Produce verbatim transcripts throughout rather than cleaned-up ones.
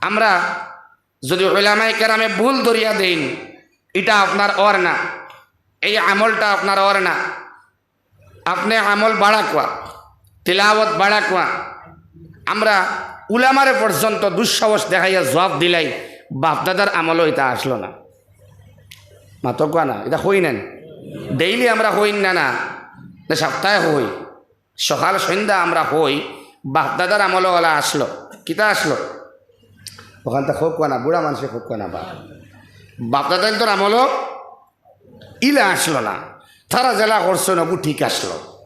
আমরা যদি উলামায়ে কেরামে ভুল ধরিয়া দেইন, ইটা আপনার অর না, এই আমলটা আপনার অর না। আপনে আমল বাড়াউক্কা, তিলাওয়াত বাড়াউক্কা। আমরা উলামারে পর্যন্ত দুঃসাহস দেখাইয়া জুয়াপ দিলাই, বাপদাদার আমলও ইতা আছলো না। মাতউক্কা না, ইতা কই না নি? ডেইলি আমরা কই না, না? না, সপ্তাহে কই, সকাল সন্ধ্যা আমরা কই, বাপদাদার আমলও অলা আছলো। কিতা আছলো? অখানতা কউক্কা না, বুড়া মানষে কউক্কা না বা। বাপদাদাইন্তর আমলও ইলা আছলো না, তারা যেলা করছইন অগু ঠিক আছলো।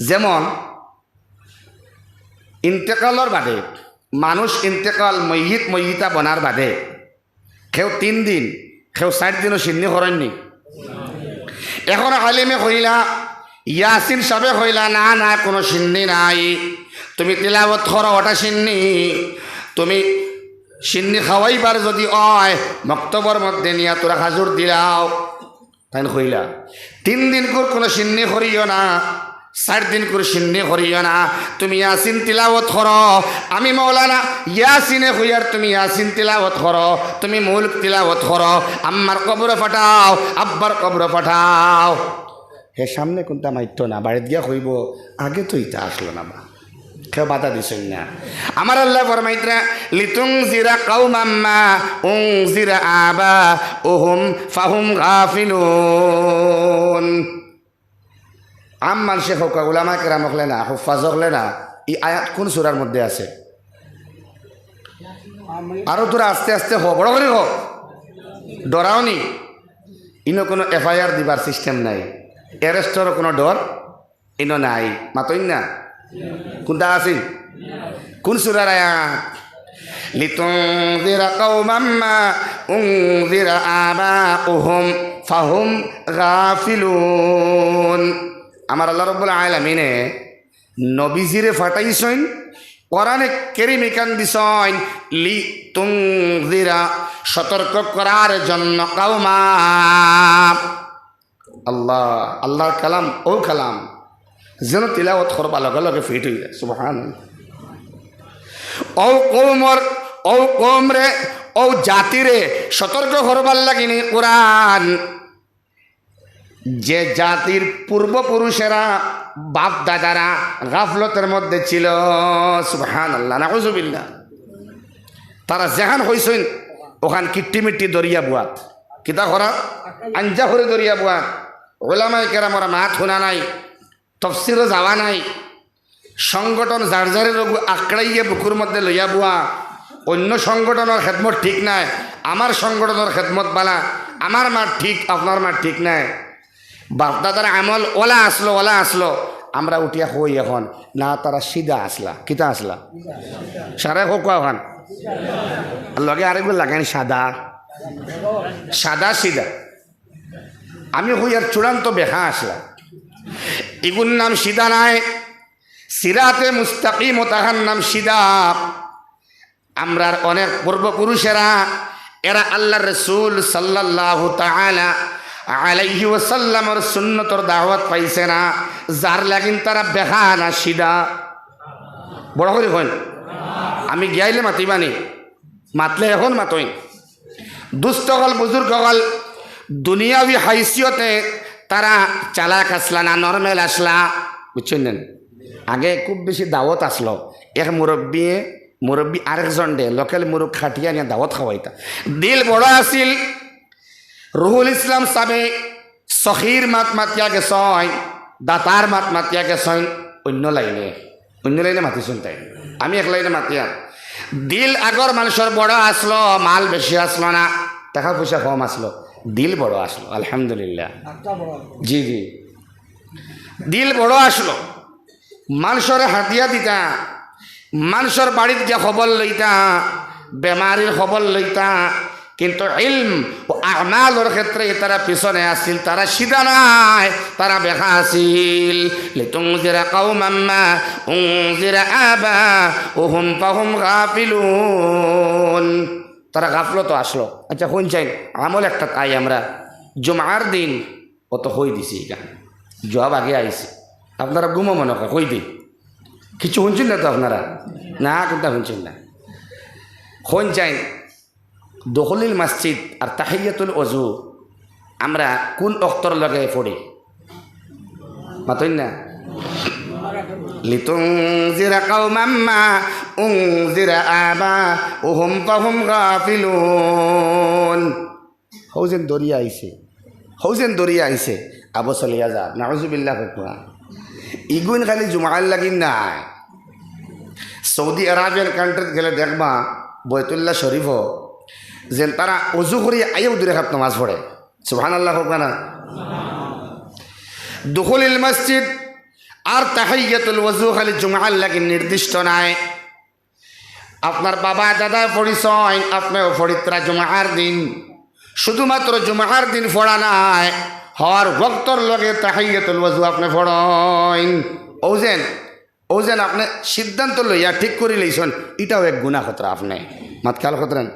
যেমন ইন্তেকালর বাদে, মানুষ ইন্তেকাল, মইয়িত মইয়িতা বনার বাদে কেউ তিন দিন, কেউ চাইর দিনও শিন্নি করইন নি। এখন আলিমে কইলা, ইয়াসিন সাবে কইলা, "না, না, কুনু শিন্নি নাই, তুমি তিলাওয়াত করো অটা শিন্নি, তুমি শিন্নি খাওয়াইবার যদি অয়, মক্তবর মধ্যে নিয়া থুড়া খাজুর দিলাও।" তাইন কইলা, "তিন দিনকুর কুনু শিন্নি করিও না, চাইর দিনকুর শিন্নি করিও না, তুমি ইয়াসিন তিলাওয়াত করো। আমি মৌলানা ইয়াসিনে কইয়ার তুমি ইয়াসিন তিলাওয়াত করো, তুমি মুলক তিলাওয়াত করো, আম্মার কবরো পাঠাও, আব্বার কবরো পাঠাও।" হে সামনে কুনতা মাতিতো না, বাড়িত গিয়া কইবো, "আগে তো ইতা আছলো না বা।" কেউ বাধা দিছইন না। আমার আল্লায় ফরমাইতরা, "লিতুনজিরা কাওমান মা উনজিরা আবাউহুম ফাহুম গাফিলুন।" আম মানষে কউক্কা, উলামায়ে কেরাম অকলে না, হুফফাজ অকলে না, ই আয়াত কুন সূরার মধ্যে আছে? আরো থুড়া আস্তে আস্তে কও, বড় করি কও। ডরাও নি। ইনো কুনু এফআইআর দিবার সিস্টেম নাই, অ্যারেস্টরও কুনু ডর ইনো নাই। মাতইন না? কুনতা আছে? কুন সূরার আয়াত? "লিতুনজিরা কাওমান মা উনজিরা আবাউহুম ফাহুম গাফিলুন।" আমার আল্লাহ রাব্বুল আলামিনে নবীজিরে পাঠাইছইন, কোরআনে কারীম ইখান দিছইন, "লিতুনজিরা", সতর্ক করার জন্য, "কাওমা", আল্লাহ, আল্লাহর কালাম, অউ কালাম যেন তিলাওয়াত করবা লগে লগে ফিট অই যায়। সুবহানাল্লাহ। অউ কওমর, অউ কওমরে, অউ জাতিরে সতর্ক করবার লাগি নি কোরআন। যে জাতির পূর্বপুরুষেরা, বাপ দাদারা গাফলতর মধ্যে ছিল, সুবহানাল্লাহ, নাউজুবিল্লাহ, তারা যেখান কইছইন, অখান কিট্টিমিট্টি ধরিয়া বুয়াত। কিতা করা? আঞ্জা করি ধরিয়া বুয়াত। উলামায়ে কেরামর মাত হুনা নাই, তফসিরো যাওয়া নাই, সংগঠন যার যারে রগু আকড়াইয়া বুকুর মধ্যে লইয়া বুয়া, অইন্য সংগঠনর খেদমত ঠিক নায়, আমার সংগঠনর খেদমত বালা, আমার মাত ঠিক, আপনার মাত ঠিক নায়। বাপদাদার আমল অলা আছলো, অলা আছলো, আমরা উঠিয়া কই এখন, না, তারা সিধা আছলা। কিতা আছলা? সারে কউক্কা অখান। আর লগে আরেকগু লাগাইন সাদা, সাদা সিধা। আমি কইয়ার চূড়ান্ত বেকা আছলা। ইগুর নাম সিধা নায়, সিরাতে মুস্তাকিম অতাখার নাম সিধা। আমরার অনেক পূর্বপুরুষেরা, এরা আল্লাহর রাসূল সাল্লাল্লাহু তাআলা আলাইহি ওয়াসাল্লামর সুন্নতর দাওয়াত পাইছে না, যার লাগিন তারা বেকা না সিধা। বড় করি কইন, আমি গিয়াইলে মাতিবানি, মাতলে এখন মাতইন। দুস্ত অকল, বুজুর্গ অকল, দুনিয়াবি হাইসিয়তে তারা চালাক আছলা না, নরমাল আছলা, বুঝছইন না? আগে খুব বেশি দাওয়াত আছলো, এক মুরব্বিয়ে মুরব্বি আরেকজনরে, লোকাল মুরগ কাটিয়া আনিয়া দাওয়াত খাওয়াইতা। দিল বড় আছিল। রুহুল ইসলাম সাবে সখীর মাত মাতিয়া গেছইন, দাতার মাত মাতিয়া গেছইন, অইন্য লাইনে, অইন্য লাইনে মাতিছইন তাইন। আমি এক লাইনে মাতিয়ার। দিল আগর মানষর বড় আছলো, মাল বেশি আছলো না, টেকা পয়সা কম আছলো, দিল বড় আছলো, আলহামদুলিল্লাহ। জি, জি, দিল বড় আছলো। মানষরে হাদিয়া দিতা, মানষর বাড়িত গিয়া খবর লইতা, বেমারির খবর লইতা, কিন্তু ইলম ও আমালর ক্ষেত্রে তারা পিছনে আছিল, তারা সিধা নায়, তারা বেকা আছিল। লিতুনজিরা কাওমান মা উনজিরা আবাউহুম ফাহুম গাফিলুন। তারা গাফলতো আছলো। আচ্ছা, হুনছইন, আমল একটাত আই আমরা। জুমার দিন অত কই দিছি ইখান। জুয়াব আগে আইছে। আপনারা ঘুমো মনো কয়, কই দেই। কিচ্ছু হুনছইন না তো আপনারা? না, কুনতা হুনছইন না। কইন চাইন, দুখুলিল মসজিদ আর তাহিয়াতুল ওযু আমরা কুন অক্তর লগে পড়ি? মাতইন না। লিতুনজিরা কাওমান মা উনজিরা আবাউহুম ফাহুম গাফিলুন। হউ যেন দরিয়া আইছে, হউ যেন দরিয়া আইছে, আবো চলিয়া যা, নাউজুবিল্লাহ কউক্কা। ইগুইন খালি জুমার লাগিন নায়। সৌদি আরবিয়ান কান্ট্রিত গেলে দেখবা, বয়তুল্লাহ শরীফো যেন তারা অজু করি আইয়াউ দুই রাকাত নামাজ পড়ে। সুবহানাল্লাহ কউক্কা না। দুখুলিল মসজিদ আর তাহিয়াতুল ওযু খালি জুমার লাগিন নির্দিষ্ট নায়। আপনার বাবা দাদায় পড়িছইন, আপনেও পড়িতরা জুমার দিন। শুধুমাত্র জুমার দিন পড়া নায়, হর ওয়াক্তর লগে তাহিয়াতুল ওযু আপনে পড়ইন। অউ যেন, অউ যেন আপনে সিদ্ধান্ত লইয়া ঠিক করি লইছইন, ইটাও এক গুনা করতরা আপনে। মাত খেয়াল করতরা নি?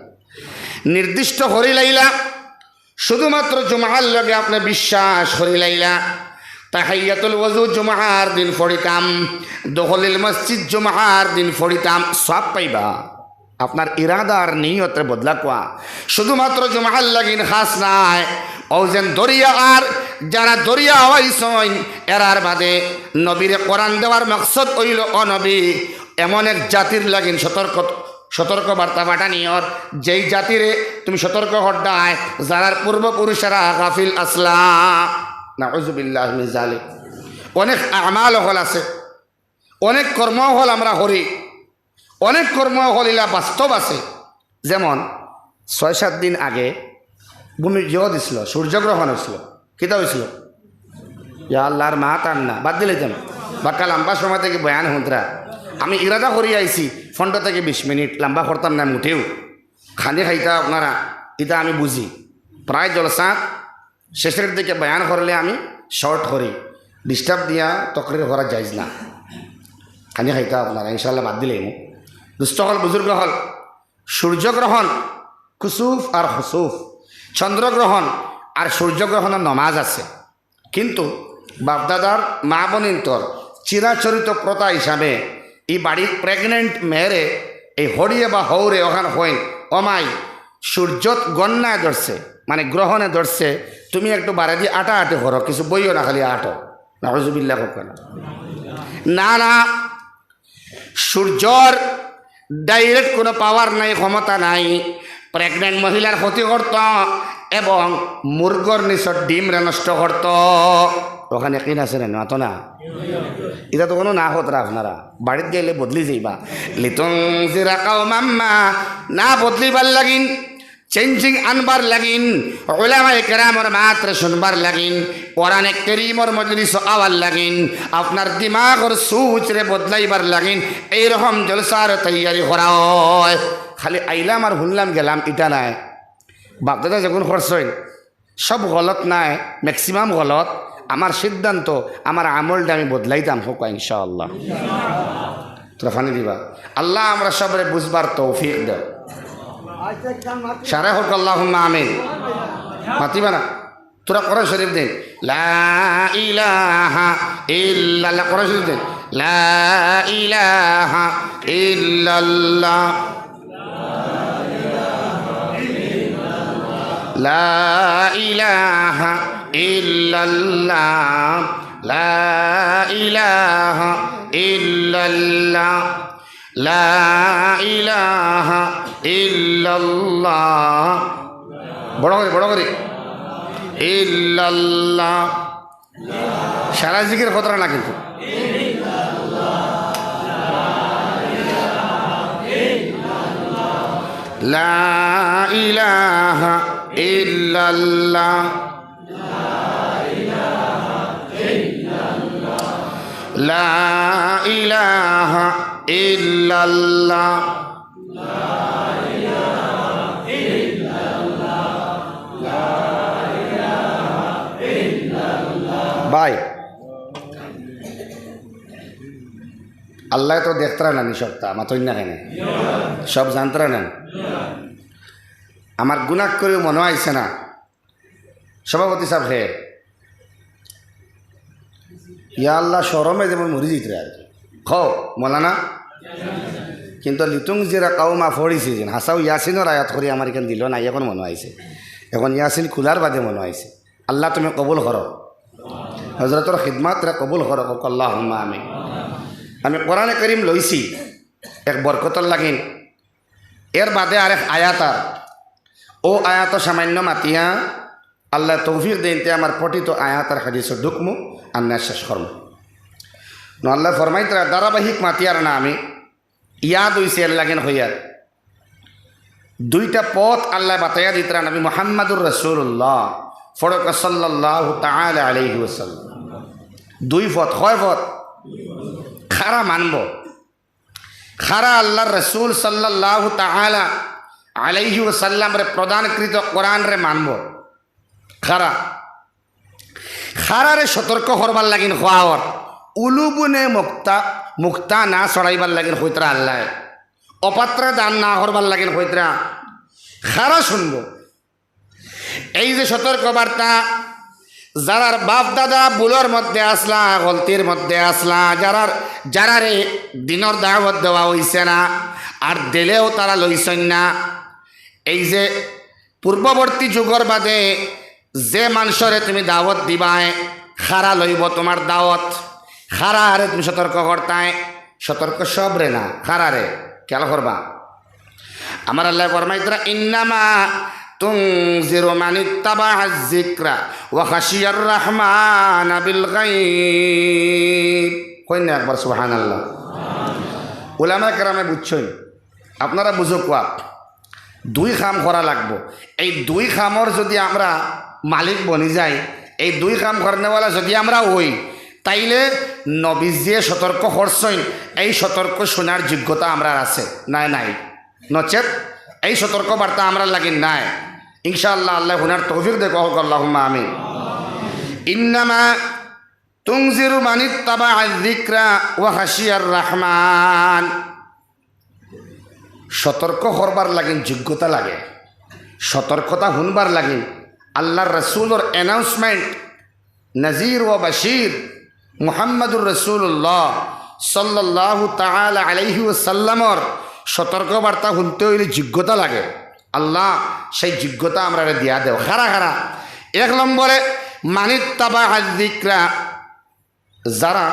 নির্দিষ্ট করি লাইলা, শুধুমাত্র জুমার লগে আপনে বিশ্বাস করি লাইলা, তাহিয়াতুল ওযু জুমার দিন পড়িতাম, দুখুলিল মসজিদ জুমার দিন পড়িতাম, সওয়াব পাইবা। আপনার ইরাদা আর নিয়তরে বদলাউক্কা। শুধুমাত্র জুমার লাগিন খাস নায়, অউ যেন দরিয়া আর যারা দরিয়া হাওয়াইছইন, এরার বাদে নবীরে কোরআন দেওয়ার মকসদ অইলো, ও নবী, এমন এক জাতির লাগিন সতর্ক, সতর্ক বার্তা পাঠানিয়র, যেই জাতিরে তুমি সতর্ক কররায়, যারার পূর্বপুরুষেরা গাফিল আছলা। নাউজুবিল্লাহ মিন জালিক। অনেক আমাল অকল আছে, অনেক কর্ম অকল আমরা করি, অনেক কর্ম অকল ইলা বাস্তব আছে। যেমন ছয় সাত দিন আগে ভূমি ইয়ে দিছিল, সূর্যগ্রহণ অইছিল। কিতা অইছিল? ইয়া আল্লাহর মাত আর না, বাদ দিলাইতাম। বাক্কা লম্বা সময় থাকি বয়ান হুনতরা। আমি ইরাদা করি আইছি পনেরো থাকি বিশ মিনিট, লম্বা করতাম না মোটেও। খানি খাইতা আপনারা, ইতা আমি বুঝি। প্রায় জলসাত শেষর দিকে বয়ান করলে আমি শর্ট করি, ডিস্টার্ব দিয়া তকরির করা জায়েজ না। খানি খাইতা আপনারা, ইনশাআল্লাহ বাদ দিলাইমু। দুস্ত অকল, বুজুর্গ অকল, সূর্যগ্রহণ, কুসুফ আর খুসুফ, চন্দ্রগ্রহণ আর সূর্যগ্রহণর নমাজ আছে। কিন্তু বাপদাদার মা বইনতর চিরাচরিত প্রথা হিসাবে ই বাড়ির প্রেগনেন্ট মেয়েরে, এই হড়িয়ে বা হউরে অখান কইন, "ও মাই, সূর্যত গন্যায় ধরছে, মানে গ্রহণে ধরছে, তুমি একটু বারেদি আটাআটি করো, কিছু বইও না, খালি আটো।" নাউজুবিল্লাহ কউক্কা না। না, না, সূর্যর ডাইরেক্ট কোনো পাওয়ার নাই, ক্ষমতা নাই। প্রেগনেন্ট মহিলার ক্ষতি করতো এবং মুরগর নিচর ডিমরে নষ্ট করতো। অখান একিন আছে না? মাতো না। ইতা তো কোনো না করতরা আপনারা, বাড়িত গেলে বদলি যাইবা। লিতুনজিরা কাওমান মা, না বদলিবার লাগিন, চেঞ্জিং আনবার লাগিন, উলামায়ে কেরামর মাতরে শুনবার লাগিন, কোরআনে করিমর মজলিসো আওয়ার লাগিন, আপনার দিমাগর সুচরে বদলাইবার লাগিন, এইরকম জলসার তৈয়ারি করা অয়। খালি আইলাম আর হুনলাম গেলাম, ইটা নায়। বাপদাদা যেগুন করছইন, সব গলত নায়, ম্যাক্সিমাম গলত। আমার সিদ্ধান্ত, আমার আমলটা আমি বদলাইতাম, কউক্কা ইনশাআল্লাহ। তোরা পানি দিবা। আল্লাহ আমরা সবরে বুঝবার তৌফিক দেও। সারে কউক্কা আল্লাহুম্মা আমিন। মাতিবা না? তোরা কোরআন শরীফ দিন। লা ইলাহা ইল্লাল্লাহ। কোরআন শরীফ দিন। লা ইলাহা ইল্লাল্লাহ। لا إله إلا الله، لا إله إلا الله، لا إله إلا الله। বড় করি, বড় করি। إلا الله। সারা জিকির করতরা না কিন্তু। لا إله إلا الله، لا إله إلا الله، ভাই, আল্লায় তো দেখতরা না নি সবতা, মাতইন না কেনে? সব জানতরা না নি? আমার গুনাহ করিও মনো আইছে না। সভাপতি সাব হে, ইয়া আল্লাহ, শরমে যেমন মরি যাইতরা আর কি। কও, মৌলানা? কিন্তু লিতুংজিরা কাওমা পড়ছি যেন, হাছাউ ইয়াসিনর আয়াত করি আমার ইখান দিলো না, অখন মনো আইছে। অখন ইয়াসিন খুলার বাদে মনো আইছে। আল্লাহ তুমি কবুল করো। হজরতর খিদমতরে কবুল করো, কউক্কা আল্লাহুম্মা আমিন। আমি কোরআনে করিম লইছি এক বরকতর লাগিন, এর বাদে আরেক আয়াত আর, অউ আয়াত সামান্য মাতিয়া, আল্লায় তৌফিক দেইন তে আমার পঠিত আয়াত আর হাদিসো ঢুকমু, আর না শেষ করমু। নু আল্লায় ফরমাইতরা ধারাবাহিক মাতিয়ার না আমি, ইয়াদ অইছে এর লাগিন কইয়ার। দুইটা পথ আল্লায় বাতাইয়া দিতরা নবী মুহাম্মাদুর রাসূলুল্লাহ, পড়উক্কা সাল্লাল্লাহু তাআলা আলাইহি ওয়াসাল্লাম। দুই পথ, কয় পথ? কারা মানবো? কারা আল্লার রাসূল সাল্লাল্লাহু তাআলা আলাইহি ওয়াসাল্লামরে প্রদানকৃত কোরআনরে মানবো? কারা? কারারে সতর্ক করবার লাগিন কওয়া অর, উলুবনে মুক্তা, মুক্তা না ছড়াইবার লাগিন কইতরা আল্লায়, অপাত্রে দান না করবার লাগিন কইতরা। কারা শুনবো? এই যে সতর্ক বার্তা, যারার বাপ দাদা ভুলর মধ্যে আছলা, গলতির মধ্যে আছলা, যারার, যারারে দিনর দাওয়াত দেওয়া অইছে না, আর দিলেও তারা লইছইন না, এই যে পূর্ববর্তী যুগর বাদে যে মানষরে তুমি দাওয়াত দিবায়, কারা লইবো তুমার দাওয়াত, কারারে তুমি সতর্ক করতায়, সতর্ক সবরে না, কারারে, খেয়াল করবা। আমার আল্লায় ফরমাইতরা, "ইন্নামা তুনজিরু মানিত্তাবাআয যিকরা ওয়া খাশিয়ার রাহমানা বিল গায়ব।" কইন না একবার সুবহানাল্লাহ। উলামায়ে কেরামে বুঝছইন, আপনারা বুঝউক্কা, দুই কাম করা লাগবো। এই দুই কামর যুদি আমরা মালিক বনি যাই, এই দুই কাম করনেওয়ালা যুদি আমরা অই, তাইলে নবীজিয়ে সতর্ক করছইন, এই সতর্ক শুনার যোগ্যতা আমরার আছে? নাই, নাই। নচেত এই সতর্ক বার্তা আমরার লাগি নাই। ইনশাআল্লাহ, আল্লায় হুনার তৌফিক দেউক্কা, কউক্কা আল্লাহুম্মা আমিন। ইন্নামা তুনজিরু মানিত্তাবাআয যিকরা ওয়া খাশিয়ার রাহমান। সতর্ক করবার লাগিন যোগ্যতা লাগে, সতর্কতা হুনবার লাগিন আল্লার রাসূলর announcement, নাজির ওয়া বাশির, মুহাম্মাদুর রাসূলুল্লাহ সাল্লাল্লাহু তাআলা আলাইহি ওয়াসাল্লামর সতর্ক বার্তা হুনতে অইলে যোগ্যতা লাগে। আল্লাহ, সেই যোগ্যতা আমরারে দিয়া দেও। কারা কারা? এক নম্বরে, মানিত্তাবাআয যিকরা, যারা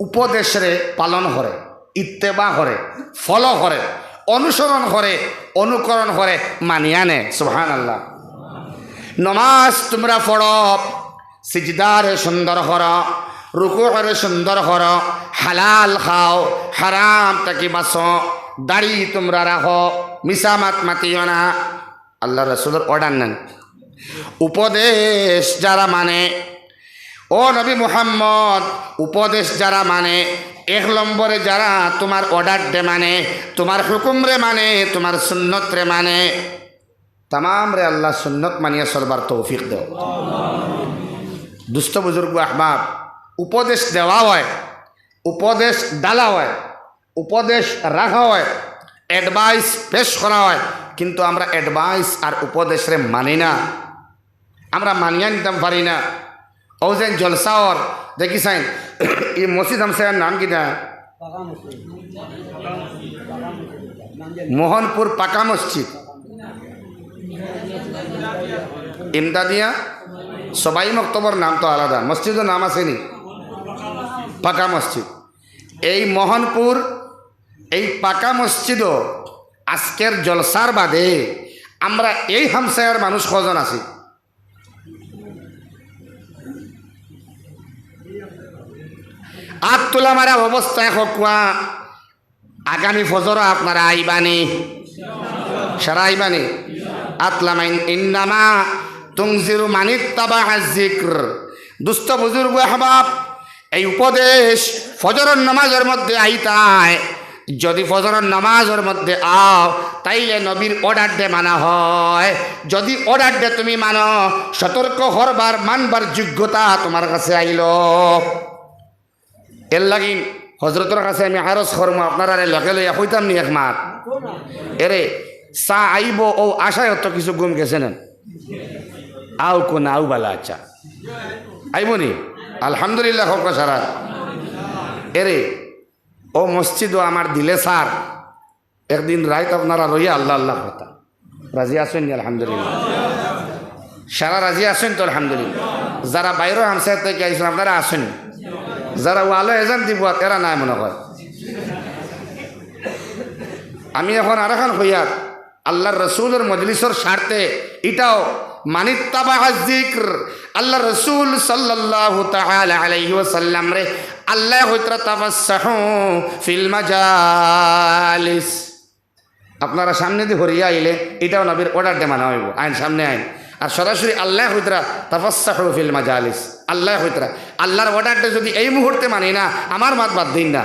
উপদেশরে পালন করে, ইত্তেবা করে, ফলো করে, অনুসরণ করে, অনুকরণ করে, মানিয়া নেয়। সুবহানাল্লাহ। নমাজ তুমরা পড়ো, সিজদারে সুন্দর করো, রুকুরে সুন্দর করো, হালাল খাও, হারাম থাকি বাঁচো, দাড়ি তুমরা রাখো, মিছা মাত মাতিও না। আল্লার রাসূলর order নেন। উপদেশ যারা মানে, ও নবী মুহাম্মদ, উপদেশ যারা মানে, এক নম্বরে যারা তুমার order রে মানে, তুমার হুকুমরে মানে, তুমার সুন্নতরে মানে, তামামরে আল্লাহ সুন্নত মানিয়া চলবার তৌফিক দেও। দুস্ত বুজুর্গ আহবাব, উপদেশ দেওয়া অয়, উপদেশ ডালা অয়, উপদেশ রাখা অয়, advice পেশ করা অয়, কিন্তু আমরা advice আর উপদেশরে মানি না, আমরা মানিয়া নিতাম পারি না। অউ যেন জলসা অর, দেখিছইন, ই মসজিদ হামসায়ার নাম কিতা? মোহনপুর পাকা মসজিদ। ইমদাদিয়া সবাই মক্তবর নাম তো আলাদা, মসজিদর নাম আছে নি? পাকা মসজিদ। এই মোহনপুর, এই পাকা মসজিদো আজকের জলসার বাদে আমরা এই হামসায়ার মানুষ কয়জন আছি? আত তুলা মারা অবস্থায় কউক্কা, আগামী ফজরো আপনারা আইবা নি? সারা আইবা নি? আত লামাইন, ইন্নামা তুনজিরু মানিত্তাবাআয যিকর। দুস্ত বুজুর্গ আহবাব, এই উপদেশ ফজরর নামাজর মধ্যে আইতায়। যুদি ফজরর নামাজর মধ্যে আও, তাইলে নবীর order রে মানা অয়। যুদি order রে তুমি মানো, সতর্ক করবার, মানবার যোগ্যতা তুমার কাছে আইলো। এর লাগি হজরতর কাছে আমি আরজ করমু, আপনারারে লগে লইয়া কইতাম নি এক মাত? এরে, চা আইবো, অউ আশায় অত কিছু ঘুম গেছে না? আউক না, আউ বালা, আচ্ছা। আইবো নি? আলহামদুলিল্লাহ, কউক্কা সারা। এরে, অউ মসজিদো আমার দিলে সার, একদিন রাইত আপনারা রইয়া আল্লাহ আল্লাহ করতা। রাজি আছইন নি? আলহামদুলিল্লাহ। সারা রাজি আছইন তো? আলহামদুলিল্লাহ। যারা বাইরে হামসায়াত থাকি আইছইন, আপনারা আছইন? যারা ওয়ালো এজান দিব, এরা নাই মনে হয়। আমি এখন আরেকখান কইয়ার, আল্লাহর রসুলর মজলিসর স্বার্থে, ইটাও মানিত্তাবা যিকর, আল্লাহর রসুল সাল্লাল্লাহু তাআলা আলাইহি ওয়াসাল্লামরে আল্লায় কইতরা তাফাসসাহু ফিল মাজালিস। আপনারা সামনেদি হরিয়া আইলে, ইটাও নবীর অর্ডাররে মানা অইবো। আইন সামনে আইন। আর সরাসরি আল্লায় কইতরা, "তাফাসসাহু ফিল মাজালিস।" আল্লায় কইতরা। আল্লাহর অর্ডাররে যদি এই মুহূর্তে মানি না, আমার মাত বাদ দেইন না।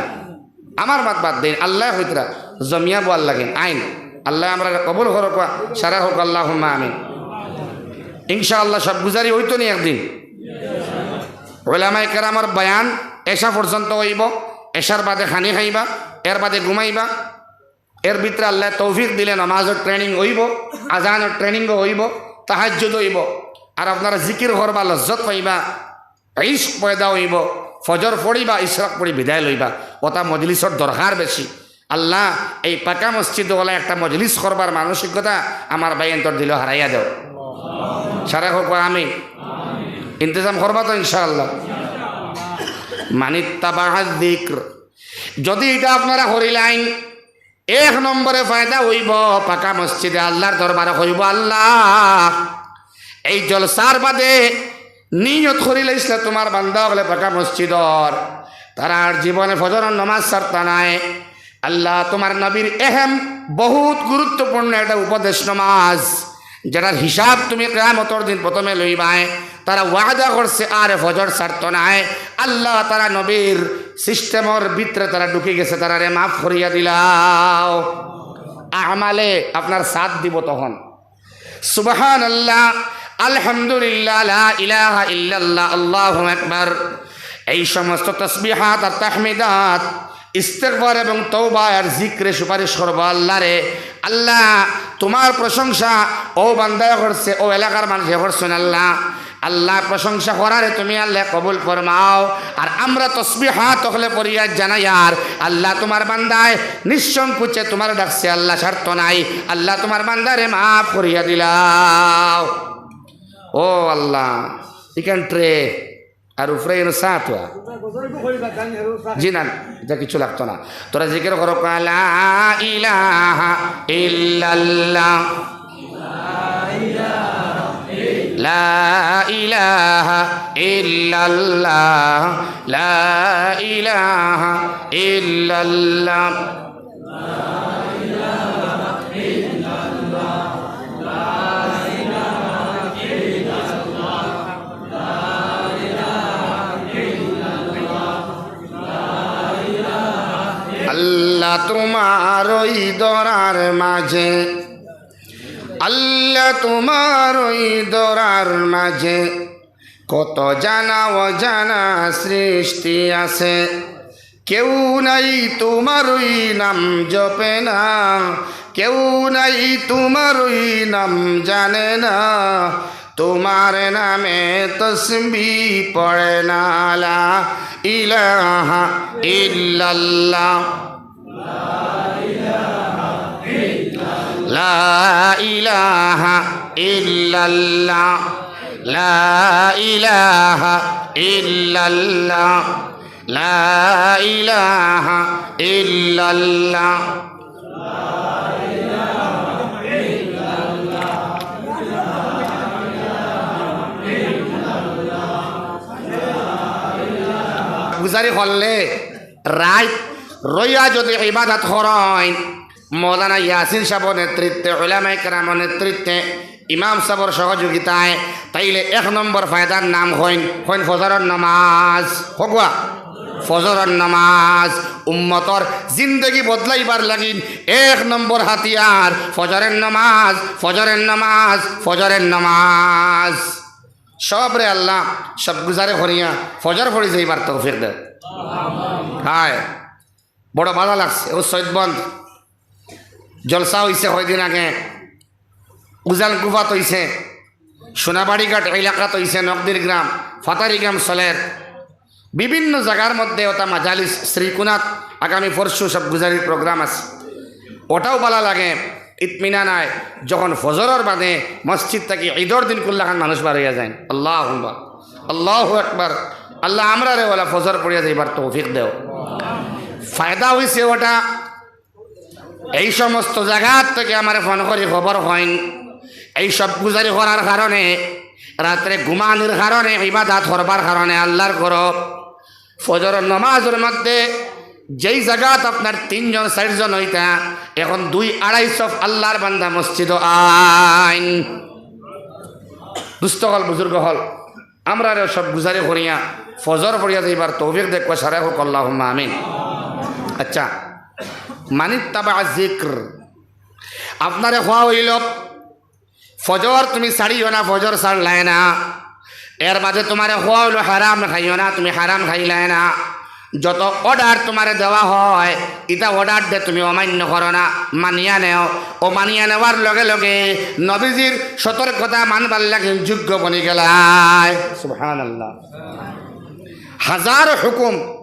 আমার মাত বাদ দেইন। আল্লায় কইতরা। জমিয়া বওয়ার লাগি। আইন। আল্লায় আমরারে কবুল করউক্কা, সারা কউক্কা, আল্লাহুম্মা আমিন। ইনশাআল্লাহ সব গুজারি অইতো নি একদিন। উলামায়ে কেরামর বয়ান এশা পর্যন্ত অইবো, এশার বাদে খানি খাইবা, এর বাদে ঘুমাইবা। এর ভিতরে আল্লায় তৌফিক দিলে নামাজর training অইবো, আজানর training অইবো, তাহাজ্জুদ অইবো। আর আপনারা জিকির করবা, লজ্জত পাইবা, ইশক পয়দা অইবো, ফজর পড়িবা, ইশরাক পড়ি বিদায় লইবা। অতা মজলিসর দরকার বেশি। আল্লাহ, এই পাকা মসজিদ অলা একটা মজলিস করবার মানসিকতা আমার ভাইয়াইন্তর দিলো হারাইয়া দেও। সারা কউক্কা আমিন। ইন্তেজাম করবা তো ইনশাআল্লাহ? মানিত্তাবা যিকর। যদি ইটা আপনারা করিলাইন, এক নম্বরে ফায়দা অইবো, পাকা মসজিদে আল্লাহর দরবারে কইবো, "আল্লাহ, এই জলসার বাদে নিয়ত করিলাইছলা তুমার বান্দা অকলে পাকা মসজিদর, তারা আর জীবনে ফজরর নমাজ ছাড়তা নায়।" আল্লাহ, তুমার নবীর এহেন বহুত গুরুত্বপূর্ণ একটা উপদেশ নমাজ, যেটার হিসাব তুমি কিয়ামতর দিন প্রথমে লইবায়। তারা ওয়াদা করছে আর ফজর ছাড়তো নায়। আল্লাহ, তারা নবীর system-র ভিতরে তারা ঢুকি গেছে, তারারে মাফ করিয়া দিলাও। আমালে আপনার সাথ দিব তখন। সুবহানাল্লাহ, আলহামদুলিল্লাহ, লা ইলাহা ইল্লাল্লাহ, আল্লাহু আকবার। এই সমস্ত তসবিহাত আর তাহমিদাত, ইস্তেগফার এবং তওবা আর জিকিরে সুপারিশ করবো আল্লাহরে। আল্লাহ, তুমার প্রশংসা অউ বান্দায় করছে, অউ এলাকার মানষে করছইন আল্লাহ। আল্লাহ, প্রশংসা করারে তুমি আল্লাহ কবুল ফরমাও। আর আমরা তসবিহাত অকলে পড়িয়া জানাইয়ার, আল্লাহ, তুমার বান্দায় নিঃসংকোচে তুমারে ডাকছে, আল্লাহ, ছাড়তো নায়। আল্লাহ, তুমার বান্দারে মাফ করিয়া দিলাও। ও আল্লাহ, ইখান ট্রে আর উপরে এনো সাত ওয়া। জি না, ইটা কিচ্ছু লাগতো না। তোরা জিকির করো, লা ইলাহা ইল্লাল্লাহ, লা ইলাহা ইল্লাল্লাহ, লা ইলাহা ইল্লাল্লাহ। আল্লাহ, তুমার ওই দরার মাঝে, আল্লাহ, তুমার ওই দরার মাঝে কত জানা অজানা সৃষ্টি আছে। কেউ নাই তুমার ওই নাম জপে না, কেউ নাই তুমার ওই নাম জানে না, তুমার নামে তসবি পড়ে না। লা ইলাহা ইল্লাল্লাহ, লা ইলাহা ইল্লাল্লাহ, লা ইলাহা ইল্লাল্লাহ, লা ইলাহা ইল্লাল্লাহ। গুজারি করলে রাইত রইয়া যদি ইবাদত করইন, মৌলানা ইয়াসিন সাহেবর নেতৃত্বে, উলামায়ে কেরামর নেতৃত্বে, ইমাম সাহেবর সহযোগিতায়, তাইলে এক নম্বর ফায়দার নাম কইন, কইন ফজরর নামাজ। কউক্কা, ফজরর নামাজ। উম্মতর জিন্দেগি বদলাইবার লাগিন এক নম্বর হাতিয়ার ফজরের নামাজ, ফজরের নামাজ, ফজরের নামাজ। সবরে আল্লাহ সব গুজারি করিয়া ফজর পড়ি যাইবার তৌফিক দেও। হায়, বড় ভালা লাগছে। অউ সৈয়দবন্দ জলসা অইছে কয়দিন আগে, উজান কুফাত অইছে, সোনাবাড়িঘাট এলাকাত অইছে, নকদির গ্রাম, ফাতারি গ্রাম চলের, বিভিন্ন জাগার মধ্যে অতা মাজালিস, শ্রীকুনাত আগামী পরশু সব গুজারির program আছে। ওটাও ভালা লাগে, ইতমিনান আয়। যখন ফজরর বাদে মসজিদ থাকি ঈদর দিন কুল্লাখান মানুষ বার অইয়া যাইন, আল্লাহু আকবার, আল্লাহু আকবার। আল্লাহ আমরারে ওলা ফজর পড়িয়া যাইবার তৌফিক দেও। ফায়দা অইছে ওটা, এই সমস্ত জাগাত থাকি আমারে ফোন করি খবর কইন, এই সব গুজারি করার কারণে, রাত্রে ঘুমানির কারণে, ইবাদত করবার কারণে আল্লাহর ঘরো ফজরর নমাজর মধ্যে যেই জাগাত আপনার তিনজন চাইরজন অইতা, এখন দুই আড়াই সফ আল্লাহর বান্দা মসজিদো আইন। দুস্ত অকল, বুজুর্গ অকল, আমরারে সব গুজারি করিয়া ফজর পড়িয়া যাইবার তৌফিক দেউক্কা, সারে কউক্কা আল্লাহুম্মা আমিন। আচ্ছা, মানিত্তাবা যিকর, আপনারে কওয়া অইলো, ফজর তুমি ছাড়িও না, ফজর ছাড়লায় না। এর বাদে তুমারে কওয়া অইলো হারাম খাইও না, তুমি হারাম খাইলায় না। যত অর্ডার তুমারে দেওয়া অয়, ইতা অর্ডার দে তুমি অমান্য করো না, মানিয়া নেও। অউ মানিয়া নেওয়ার লগে লগে নবীজির সতর্কতা মানবার লাগি যোগ্য বনি গেলায়। সুবহানাল্লাহ। হাজারো হুকুম,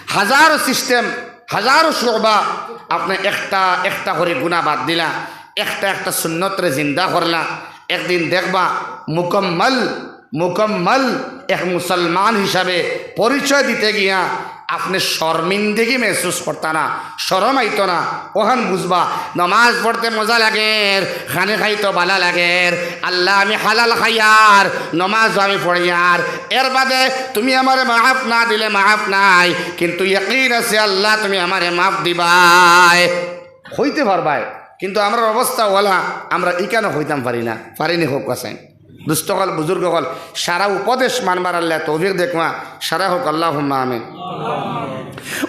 হাজারো সিস্টেম, হাজারো শুবা, আপনে একটা একটা করি গুনা বাদ দিলা, একটা একটা সুন্নতরে জিন্দা করলা। একদিন দেখবা মুকম্মল, মুকম্মল এক মুসলমান হিসাবে পরিচয় দিতে গিয়া আপনে শর্মিন্দেগি মেহসুস করতা না, শরম আইতো না। অখান বুঝবা, নমাজ পড়তে মজা লাগের, খানি খাইতো ভালা লাগের। আল্লাহ, আমি হালাল খাইয়ার, নমাজও আমি পড়িয়ার, এর বাদে তুমি আমারে মাফ না দিলে মাফ নাই, কিন্তু ইয়াকিন আছে আল্লাহ তুমি আমারে মাফ দিবায়, কইতে পারবায়। কিন্তু আমরার অবস্থা ওলা, আমরা ইখানও কইতাম পারি না, পারিনি কউক্কা চাইন। দুস্ত অকল, বুজুর্গ অকল, সারা উপদেশ মানবার আল্লাহ তৌফিক দেউক্কা, সারে কউক্কা আল্লাহুম্মা আমিন।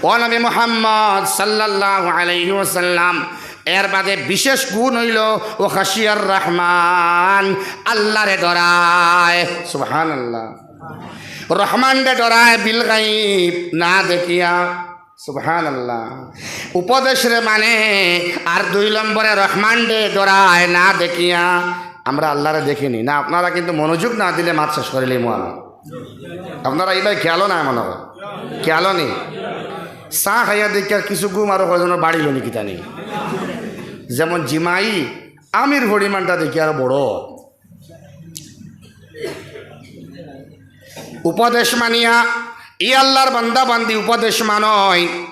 ও নবী মুহাম্মদ সাল্লাল্লাহু আলাইহি ওয়াসাল্লাম, এর বাদে বিশেষ গুণ অইলো ও খাশিয়ার রহমান, আল্লাহরে ডরায়। সুবহানাল্লাহ। রহমানরে ডরায় বিল গাইব, না দেখিয়া। সুবহানাল্লাহ। উপদেশরে মানে, আর দুই নম্বরে রহমানরে ডরায় না দেখিয়া। আমরা আল্লাহরে দেখিনি না, আপনারা কিন্তু মনোযোগ না দিলে মাত শেষ করিলিমু আমি। আপনারা ইবায় খেয়ালও নাই মনে অয়, খেয়ালও নি। চা খাইয়া দেখিয়া কিছু ঘুম আরো কয়জনর বাড়িলো নি কিতা নি। যেমন জিমাই আমির পরিমাণটা দেখি আরো বড়। উপদেশ মানিয়া ই আল্লাহর বান্দা বান্দি উপদেশ মানইন,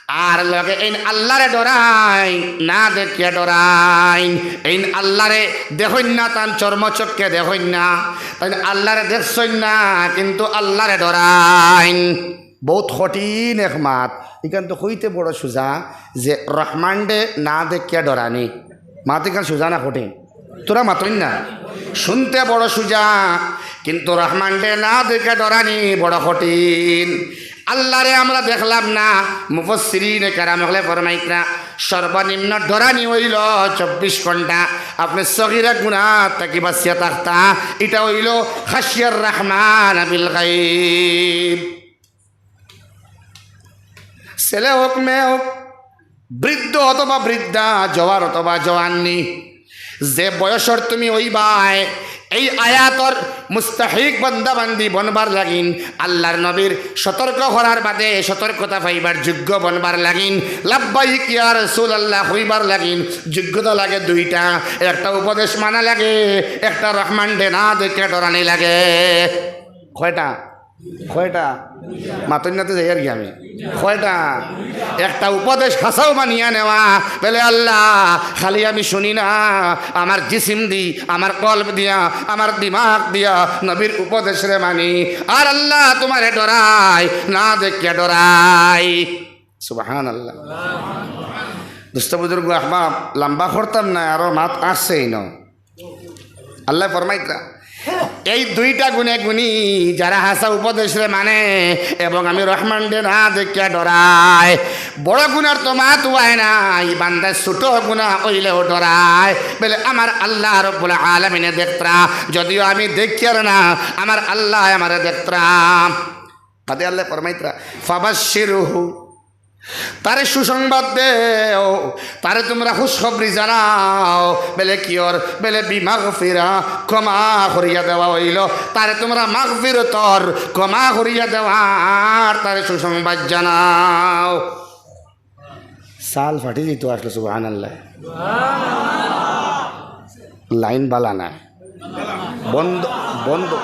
আর লগে এইন আল্লাহরে ডরাইন, না দেখিয়া ডরাইন। এইন আল্লাহরে দেখইন না, তান চর্মচক্ষে দেখইন না, তাইন আল্লাহরে দেখছইন না, কিন্তু আল্লাহরে ডরাইন। বউত কঠিন এক মাত। ইখান তো কইতে বড় সুজা যে রহমানরে না দেখিয়া ডরানি। মাত ইখান সুজা না কঠিন? তোরা মাতইন না। শুনতে বড় সুজা, কিন্তু রহমানরে না দেখিয়া ডরানি বড় কঠিন। আল্লাহরে আমরা দেখলাম না, মুফাসসিরিনে কেরাম অকলে ফরমাইতরা, সর্বনিম্ন ডরানি অইলো চব্বিশ ঘন্টা। আপনে সগিরা গুনা থাকি বাঁচিয়া থাকতা, ইটা অইলো খাশিয়ার রহমান বিল গাইব। ছেলে হোক, মেয়ে হোক, বৃদ্ধ অথবা বৃদ্ধা, জওয়ান অথবা জওয়ান্নি, যে বয়সর তুমি অইবায়, এই আয়াতর মুস্তাহিক বান্দা বান্দি বনবার লাগিন, আল্লাহর নবীর সতর্ক করার বাদে সতর্কতা পাইবার যোগ্য বনবার লাগিন, লাব্বাইক ইয়া রাসূলুল্লাহ কইবার লাগিন, যোগ্যতা লাগে দুইটা, একটা উপদেশ মানা লাগে, একটা রহমানরে না দেখিয়া ডরানি লাগে। কয়টা? কয়টা? মাতইন না তো যাইয়ার গি আমি। কয়টা? একটা উপদেশ হাছাউ মানিয়া নেওয়া, বলে, "আল্লাহ, খালি আমি শুনি না, আমার জিসিম দি, আমার কলব দিয়া, আমার দিমাগ দিয়া নবীর উপদেশরে মানি। আর আল্লাহ, তুমারে ডরাই, না দেখিয়া ডরাই।" সুবহানাল্লাহ। দোস্ত বুজুর্গ আহবাব, লম্বা করতাম না, আরো মাত আছে ইনো। আল্লাহ ফরমাইতরা, এই দুইটা গুণে গুণী, যারা হাছা উপদেশরে মানে এবং আমি রহমানরে না দেখিয়া ডরায়, বড় গুনার তো মাত অয় না, ই বান্দায় ছোট গুনা অইলেও ডরায়। বলে, "আমার আল্লাহ রব্বুল আলামিনে দেখতরা, যদিও আমি দেখিয়ার না, আমার আল্লাহ আমারে দেখতরা।" কাদে আল্লাহ ফরমাইতরা, "ফাবাশশিরহু", তারে সুসংবাদ দেও, তারে তুমরা খুশখবরি জানাও। বেলে কিওর? বেলে বিমাগফিরা, ক্ষমা করিয়া দেওয়া অইলো। তারে তুমরা মাগফিরতর, ক্ষমা করিয়া দেওয়ার, তারে সুসংবাদ জানাও। তাল ফাটি দিত আসলে, সুবহানাল্লাহ। লাইন বালা না, বন্ধ, বন্ধ।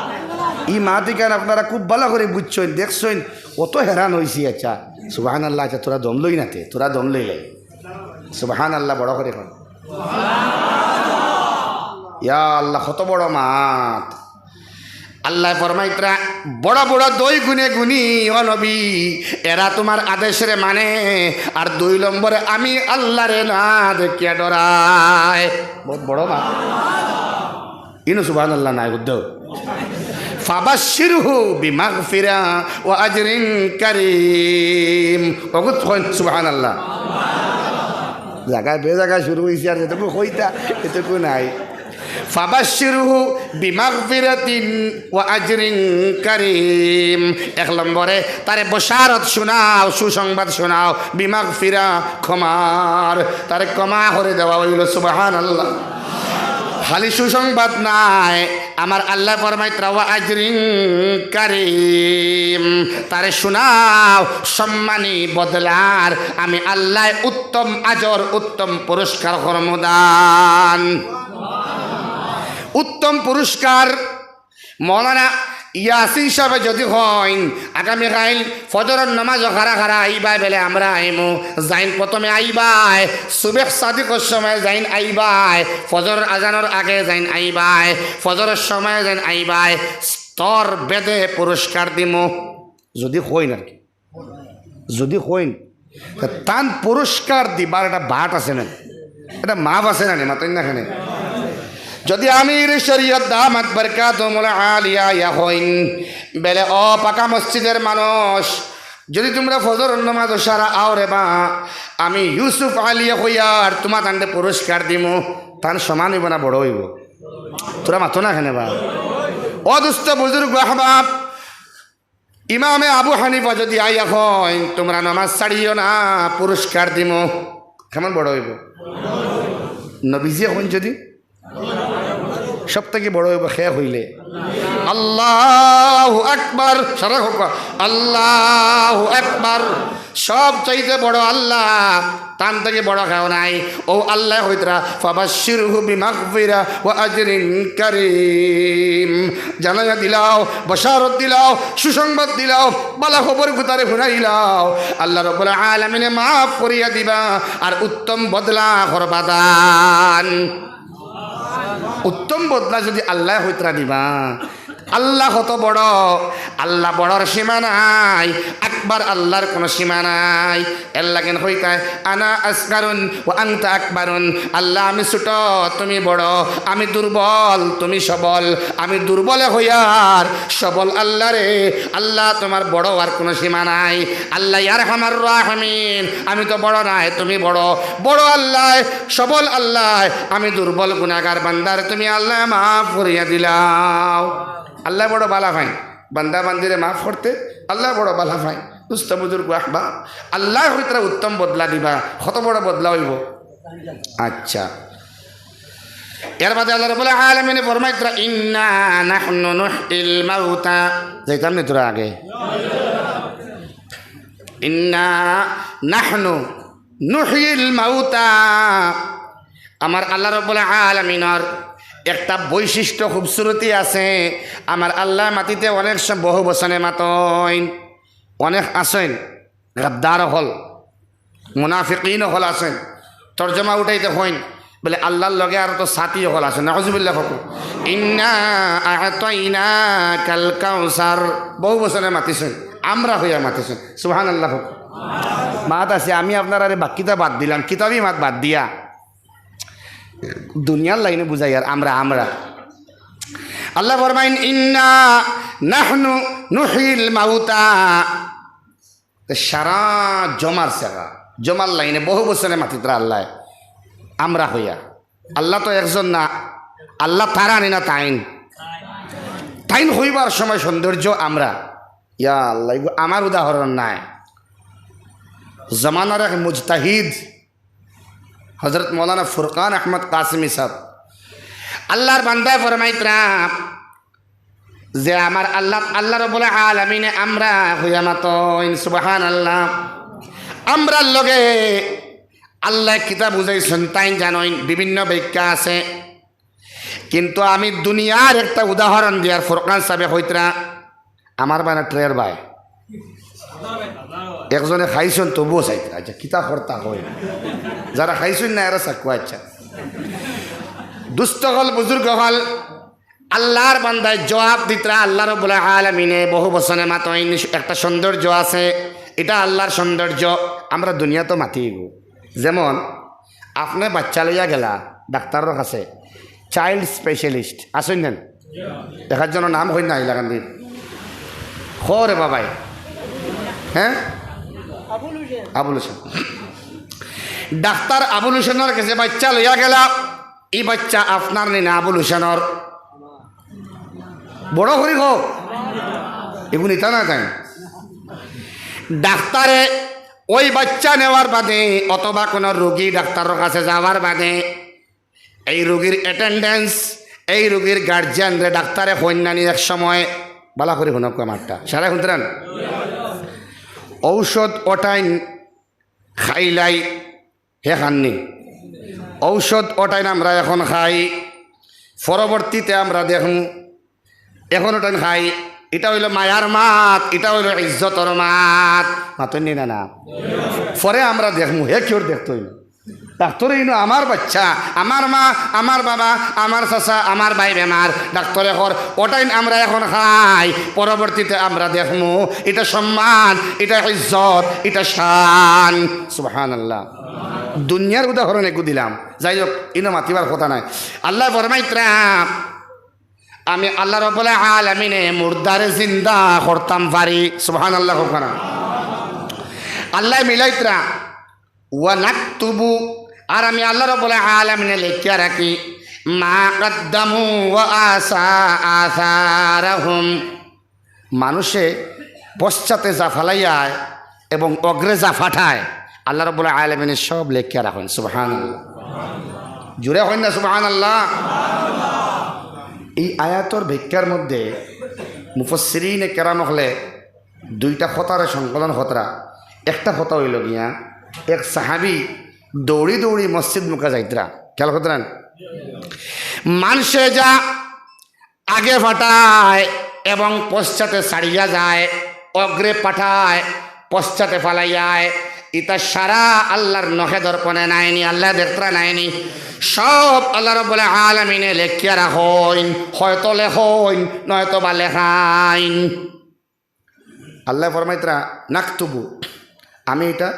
ই মাত ইখান আপনারা খুব বালা করি বুঝছইন, দেখছইন, অত হেরান অইছি। আচ্ছা, সুবহানাল্লাহ। আচ্ছা, তোরা দম লই না তে, তোরা দম লইলে। সুবহানাল্লাহ, বড় করি কইন। ইয়া আল্লাহ, কত বড় মাত। আল্লায় ফরমাইতরা, বড় বড় দুই গুণে গুণী, ও নবী, এরা তুমার আদেশরে মানে, আর দুই নম্বরে আমি আল্লারে না দেখিয়া ডরায়। বউত বড় মাত। ইনো সুবহানাল্লাহ নাই, বুঝছো? ফাবাশশিরহু বিমাগফিরা ওয়া আজরিন কারীম। অগুত কইন সুবহানাল্লাহ। জাগায় বে জাগায় শুরু অইছে, আর যেটুকু কইতা, এটুকু নাই। ফাবাশশিরহু বিমাগফিরাতিন ওয়া আজরিন কারীম। এক নম্বরে তারে বশারত শুনাও, সুসংবাদ শুনাও, বিমাগফিরা, ক্ষমার, তারে ক্ষমা করি দেওয়া অইলো। সুবহানাল্লাহ। খালি সুসংবাদ নায়, আমার আল্লায় ফরমাইতরা, "ওয়া আজরিন কারীম", তারে শুনাও সম্মানী বদলার, আমি আল্লায় উত্তম আজর, উত্তম পুরস্কার করমু দান। উত্তম পুরস্কার। মৌলানা ইয়াসিন সাবে যদি কইন, আগামী কাইল ফজরর নমাজো কারা কারা আইবায়, বেলে আমরা আইমু। যেইন প্রথমে আইবায়, সুবহ সাদিকর সময় যেইন আইবায়, ফজরর আজানর আগে যেইন আইবায়, ফজরর সময় যেইন আইবায়, স্তর ভেদে পুরস্কার দিমু। যদি কইন আর কি, যদি কইন, তে তান পুরস্কার দিবার একটা বাট আছে না, একটা মাপ আছে না নি, মাতইন না কেনে? যদি আমিরে শরিয়ত দামাত বারকাতুহুমুল আলিয়া ইয়া কইন, বেলে, "ও পাকা মসজিদর মানুষ, যদি তুমরা ফজরর নমাজো সারা আও রে বা, আমি ইউসুফ আলিয়ে কইয়ার তুমা তানরে পুরস্কার দিমু", তান সমান অইবো না বড় অইবো? তোরা মাতো না কেনে বা? ও দোস্ত বুজুর্গ আহবাব, ইমামে আবু হানিফা যদি আইয়া কইন, "তুমরা নমাজ ছাড়িও না, পুরস্কার দিমু", কেমন বড় অইবো? নবীজিয়ে কইন যদি, সব থাকি বড় অইবো কে কইলে? আল্লাহু আকবার। সারা কউক্কা, আল্লাহু আকবার। সব চাইতে বড় আল্লাহ, তান থাকি বড় কেউ নাই। অউ আল্লায় কইতরা, "ফাবাশশিরহু বিমাগফিরা ওয়া আজরিন কারীম।" জানাইয়া দিলাও, বশারত দিলাও, সুসংবাদ দিলাও, বালা খবর গুতারে হুনাইলাও। আল্লাহ রাব্বুল আলামিনে মাফ করিয়া দিবা, আর উত্তম বদলা করবা দান। উত্তম বদলা যদি আল্লায় কইতরা দিবা, আল্লাহ কত বড়, আল্লাহ বড়র সীমা নাই, আকবার আল্লাহর কোনো সীমা নাই। এর লাগেন কইতায়, "আনা আসগারুন ওয়া আনতা আকবারুন।" আল্লাহ, আমি ছোট, তুমি বড়, আমি দুর্বল, তুমি সবল, আমি দুর্বলে কইয়ার সবল আল্লাহরে, আল্লাহ তোমার বড় আর কোনো সীমা নাই। আল্লাহ ইয়ারহামার রাহিমিন, আমি তো বড় নায়, তুমি বড়, বড় আল্লাহ, সবল আল্লাহ, আমি দুর্বল গুনাহগার বান্দারে তুমি আল্লাহ মাফ করিয়া দিলাও। আল্লাহ বড় বালা পাইন। বান্দা বান্দিরে মাফ করতে আল্লাহ বড় বালা পাইন। দোস্ত বুজুর্গ আহবাব, আল্লায় কইতরা উত্তম বদলা দিবা। কত বড় বদলা অইবো? আচ্ছা, এর বাদে আল্লাহ রাব্বুল আলামিনে ফরমাইতরা, "ইন্না নাহনু নুহয়িল মাউতা।" যাইতাম নি তোরা আগে? "ইন্না নাহনু নুহয়িল মাউতা।" আমার আল্লাহ রাব্বুল আলামিনর একটা বৈশিষ্ট্য, খুবসুরতি আছে। আমার আল্লাহ মাতিতে অনেক সম-, বহু বচনে মাতইন, অনেক আছইন, গাদ্দার অকল, মুনাফিকিন অকল আছইন। তর্জমা উঠাইতে কইন, বলে, "আল্লাহর লগে আরো তো সাথী অকল আছে।" নাউজুবিল্লাহ কউক্কা। "ইন্না আ'তাইনাকাল কাউসার।" বহু বচনে মাতিছইন, আমরা কইয়া মাতিছইন। সুবহানাল্লাহ কউক্কা। মাত আছে, আমি আপনারারে বাক্কিতা বাদ দিলাম, কিতাবি মাত বাদ দিয়া। দুনিয়ার লাইনে বুঝাইয়ার আমরা, আমরা। আল্লাহ ফরমাইন, "ইন্না নাহনু নুহয়িল মাউতা।" সারা জমার সেগা, জমার লাইনে বহু বচনে মাতিতরা আল্লায়, আমরা কইয়া। আল্লাহ তো একজন না, আল্লাহ তারা নি না তাইন। তাইন কইবার সময় সৌন্দর্য আমরা। ইয়া আল্লাহ, ইগু আমার উদাহরণ নায়। জমানার এক মুজতাহিদ হযরত মৌলানা ফুরকান আহমদ কাসিমি সাব, আল্লাহর বান্দায় ফরমাইতরা যে আমার আল্লাহ, আল্লাহ রাব্বুল আলামিনে আমরা কইয়া মাতইন, সুবহানাল্লাহ। আমরার লগে আল্লায় কিতা বুঝাইছইন তাইন জানইন, বিভিন্ন ব্যাখ্যা আছে। কিন্তু আমি দুনিয়ার একটা উদাহরণ দিয়ার, ফোরকান সাবে কইতরা, আমার বানা ট্রের বায়। একজনে খাইছইন তবুও চাইতরা, আচ্ছা, কিতা করতা কই? যারা খাইছইন না, এরা চাকুয়া, আচ্ছা। দুস্ত অকল, বুজুর্গ অকল, আল্লার বান্দায় জবাব দিতরা, আল্লা রব্বুল আলামিনে বহু বচনে মাতইন, একটা সৌন্দর্য আছে, ইটা আল্লার সৌন্দর্য। আমরা দুনিয়াত মাতি গো। যেমন, আপনে বাইচ্চা লইয়া গেলা ডাক্তারর কাছে, child specialist আছইন না? একজনর নাম কইন না, ইলাকান্দির। কও রে বাবাই। হ্যাঁ? আবুল হোসেন। ডাক্তার আবুল হোসেনর গেছে বাইচ্চা লইয়া গেলা, ই বাইচ্চা আপনার নি না আবুল হোসেনর? বড় করি কও। এগুন ইতা না তাই। ডাক্তারে ওই বাইচ্চা নেওয়ার বাদে অথবা কোনো রোগী ডাক্তারর কাছে যাওয়ার বাদে এই রোগীর attendance, এই রোগীর গার্জিয়ানরে ডাক্তারে কইন না নি এক সময়, বালা করি হুনউক্কা মাতটা, সারা হুনতরান। ঔষধ অটাইন খাইলাই হে খাননি। ঔষধ অটাইন আমরা এখন খাই, পরবর্তীতে আমরা দেখমু। এখন অটাইন খাই, ইটা অইলো মায়ার মাত, ইটা অইলো ইজ্জতর মাত। মাতইন নি না, না? পরে আমরা দেখমু, হে কিওর দেখতো অইলো। ডাক্তারে ইনো আমার বাইচ্চা, আমার মা, আমার বাবা, আমার চাচা, আমার ভাই বেমার, ডাক্তারে কর, অটাইন আমরা এখন খাই, পরবর্তীতে আমরা দেখমু, ইটা সম্মান, ইটা ইজ্জত, ইটা শান। সুবহানাল্লাহ। দুনিয়ার উদাহরণ একটু দিলাম, যাই হোক, ইনো মাতিবার কথা নাই। আল্লায় ফরমাইতরা, আমি আল্লা রব্বুল আলামিনে মুর্দারে জিন্দা করতাম পারি। সুবহানাল্লাহ, কউক্কা না? আল্লায় মিলাইতরা, ওয়া নাকতুবু, আর আমি আল্লা রব্বুল আলামিনে লেখিয়া রাখি, মা কাদ্দামু ওয়া আসা আসারাহুম। মানুষে পশ্চাতে যা ফালাইয়ায় এবং অগ্রে যা ফাটায়, আল্লা রব্বুল আলামিনে সব লেখিয়া রাখইন। সুবহানাল্লাহ। জুরে কইন না সুবহানাল্লাহ। এই আয়াতর ব্যাখ্যার মধ্যে মুফাসসিরিনে কেরাম অকলে দুইটা কথারে সংকলন করতরা। একটা কথা অইলো গিয়া, এক সাহাবী দৌড়ি দৌড়ি মসজিদ মুখা যাইতরা। খেয়াল করতরা? মানষে যা আগে ফাটায় এবং পশ্চাতে ছাড়িয়া যায়, অগ্রে ফাটায়, পশ্চাতে ফালাইয়ায়, ইতা সারা আল্লার নখে দর্পণে নায়নি, আল্লায় দেখতরা নায়নি। সব আল্লা রব্বুল আলামিনে লেখিয়া রাখইন, হয়তো লেখইন, নয়তো বা লেখাইন। আল্লায় ফরমাইতরা, নাকতুবু, আমি ইটা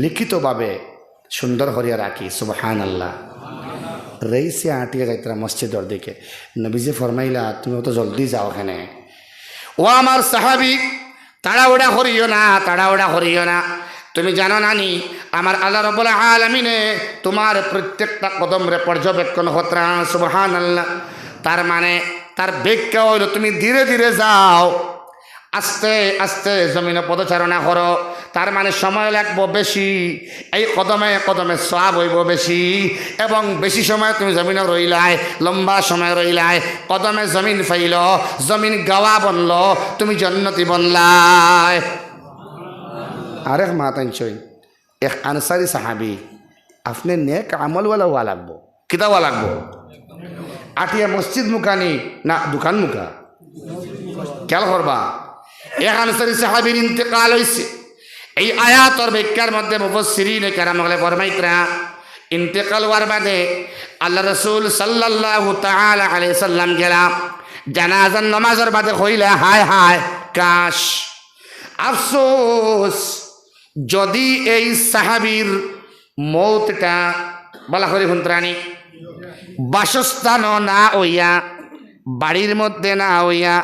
লিখিতভাবে সুন্দর করিয়া রাখি। সুবহানাল্লাহ। রেইসে আটিয়া যাইতরা মসজিদর দিকে। নবীজি ফরমাইলা, তুমি অত জলদি যাও কেনে? ও আমার সাহাবী, তাড়াহুড়া করিও না, তাড়াহুড়া করিও না। তুমি জানো না নি, আমার আল্লা রব্বুল আলামিনে তুমার প্রত্যেকটা কদমরে পর্যবেক্ষণ করতরা। সুবহানাল্লাহ। তার মানে, তার ব্যাখ্যা অইলো, তুমি ধীরে ধীরে যাও, আস্তে আস্তে জমিনো পদচারণা করো, তার মানে সময় লাগবো বেশি। এই কদমে কদমে সওয়াব অইবো বেশি, এবং বেশি সময় তুমি জমিনো রইলায়, লম্বা সময় রইলায়, কদমে জমিন পাইলো, জমিন গাওয়া বনলো, তুমি জন্নতি বনলায়। আরেক মাত আনছইন, এক আনসারি সাহাবী, আপনে নেক আমলওয়ালা অওয়া লাগবো। কিতা অওয়া লাগবো? আটিয়া মসজিদ মুখানি না দোকান মুখা? খেয়াল করবা, এক আনসারি সাহাবীর ইন্তেকাল অইছে। এই আয়াতর ব্যাখ্যার মধ্যে মুফাসসিরিনে কেরাম অকলে ফরমাইতরা, ইন্তেকাল অওয়ার বাদে আল্লার রাসূল সাল্লাল্লাহু তাআলা আলাইহি সাল্লাম গেলা, জানাজার নমাজর বাদে কইলা, হায় হায়, কাশ, আফসোস, যদি এই সাহাবীর মউতটা, বালা করি হুনতরানি, বাসস্থানো না অইয়া, বাড়ির মধ্যে না অইয়া,